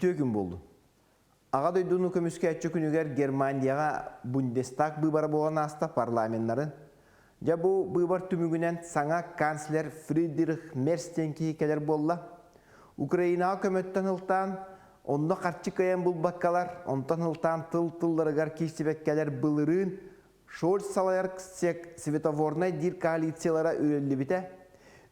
Үтүө күн буоллун. Аҕа дойдуну көмүскээччи күнүгэр Германияҕа Бундестаг быыбара буолан ааста парламеннарын. Дьэ бу быыбар түмүгүнэн саҥа канцлер Фридрих Мерц диэн киһи кэлэр буолла. Украинаҕа көмөттөн ылтаан, онно харчы кыайан булбаккалар, онтон ылтаан тыл тылларыгар киирсибэккэлэр былырыын Шольц салайар светофорнай диир коалициялара үрэллибитэ.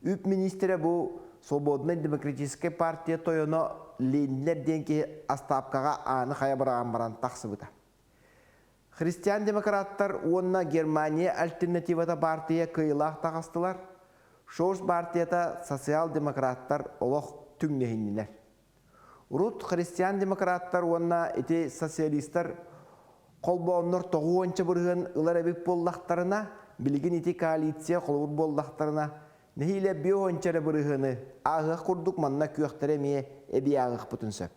Үп миниистирэ бу Свободнай демократическай партия тойоно Лениннэр диэн киһи астаапкаҕа ааны хайа быраҕан баран тахсыбыта. Христиан-демократтар уонна Германия альтернативата баартыйа кыайыылаах таҕыстылар. Шольц баартыйата социал-демократтар олох түҥнэһиннилэр. Урут христиан-демократтар уонна ити социалистар холбооннор тоҕуонча бырыһыан ылар эбит буоллахтарына, билигин ити коалиция холобур буоллахтарына, нэһиилэ биэс эрэ бырыһыаны ааһыах курдук манна күөхтэрэ эмиэ эбии ааҕыахпытын сөп.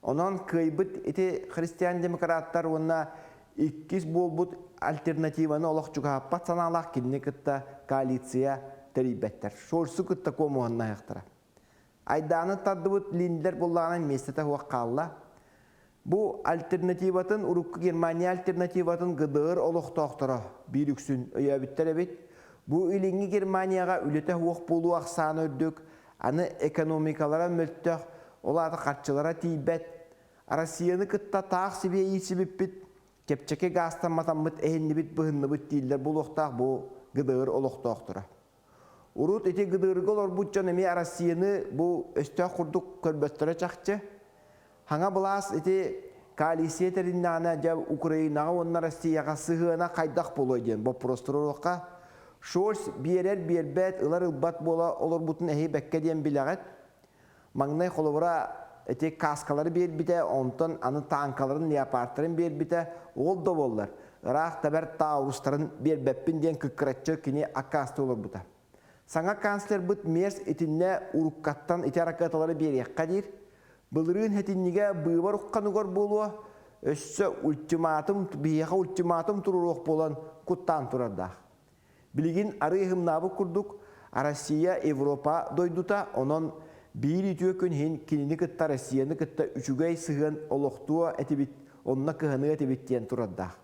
Онон кыайбыт ити христиан-демократтар уонна иккис буолбут альтернативаны олох чугаһаппат санаалаах кинини кытта коалиция тэрийбэттэр. Шольцу кытта куомуһаннаһыахтара. Айдааны тардыбыт Линдлер буллаҕына миэстэтэ суох хаалла. Бу альтернативатын урукку Германия альтернативатын ГДР олохтоохторо биир үксүн өйөөбүттэр эбит. Бу Илиҥҥи Германияҕа үлэтэ суох буолуу ахсаана үрдүк, аны экономикалара мөлтөх, ол аата харчылара тиийбэт. Россияны кытта таах сибиэ иирсибиппит, чэпчэки гаастан матаммыт эһиннибит быһынныбыт дииллэр буолуохтаах бу ГДР олохтоохторо. Урут ити гыдыырга олорбут дьон эмиэ Россияны бу өстөөх курдук көрбөттөрө чахчы. Хаҥа былаас ити коалиция тэриннэҕинэ дьэ Украинаҕа уонна Россияҕа сыһыана хайдах буолуой диэн боппуруос туруоруохха. Шольц биэрэр биэрбэт, ылар ылбат буола олорбутун эһи бэккэ диэн билэҕит. Маҥнай холобура ити каскалары биэрбитэ, онтон аны тааҥкаларын, леопардтарын биэрбитэ, ол да буоллар, ыраах тэбэр таурустарын биэрбэппин диэн кыккыраччы кини аккаастыы олорбута. Саҥа канцлербыт Мерс итиннэ уруккаттан ити ракеталары биэриэххэ диир. Былырыын хэтинньигэ быыбар ухханыгар буолуо, өссө ультиматум, биһиэхэ ультиматум туруоруох буолан куттаан турардаах. Билигин арыы ыһымнаабыт курдук, Россия Европа дойдута, онон биир үтүө күн иһин кинини кытта Россияны кытта үчүгэй сыһыан олохтуо этибит, онно кыһаныа этибит диэн турардаах.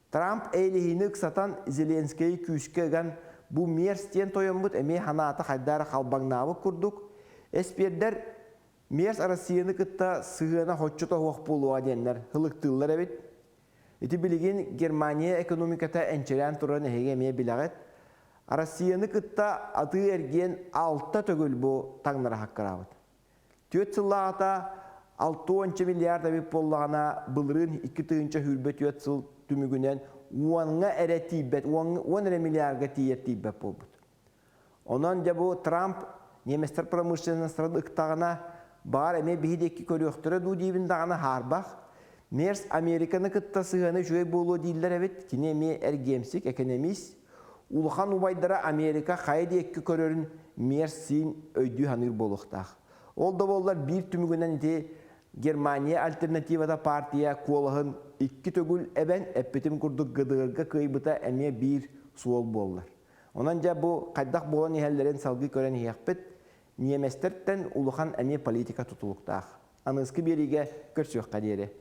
Трамп эйлэһиини ыксатан Зеленскэйи күүскэ ыган бу Мерс диэн тойоммут эмиэ ханаата хайдаара халбаҥнаабыт курдук, эспиэрдэр Мерс Россияны кытта сыһыана хоччото суох буолуоҕа диэннэр һылыктыыллар эбит. Ити билигин Германия экономиката энчирээн турарын эһиги эмиэ билэҕит. Россияны кытта атыы-эргиэн алта төгүл бу таҥнара хаккараабыт. Түөрт сыллааҕыта 60 миллиард эбит буоллаҕына, былырыын 2024 сыл түмүгүнэн уонҥа эрэ тиийбэт, уон эрэ миллиарга тиийэр тиийбэт буолбут. Онон дьэ бу Трамп немецтэр промышленностарын ыктаҕына, баҕар эмиэ биһи диэки көрүөхтэрэ дуу диибин даҕаны хаарбах. Мерс Американы кытта сыһыана үчүгэй буолуо дииллэр эбит. Кини эмиэ эргиэмсик, экономист. Улахан убайдара Америка хайа диэки көрөрүн Мерс сиин өйдүү саныыр буолуохтаах. Ол да буоллар биир түмүгүнэн ити Германия альтернативата партия куолаһын икки төгүл эбэн эппитим курдук ГДР-га кыайбыта эмиэ биир суол буоллар. Онон дьэ бу хайдах буолан иһэллэрин салгыы көрөн иһиэхпит. Ньиэмэстэртэн улахан эмиэ политика тутулуктаах. Аныгыскы биэриигэ көрсүөххэ диэри.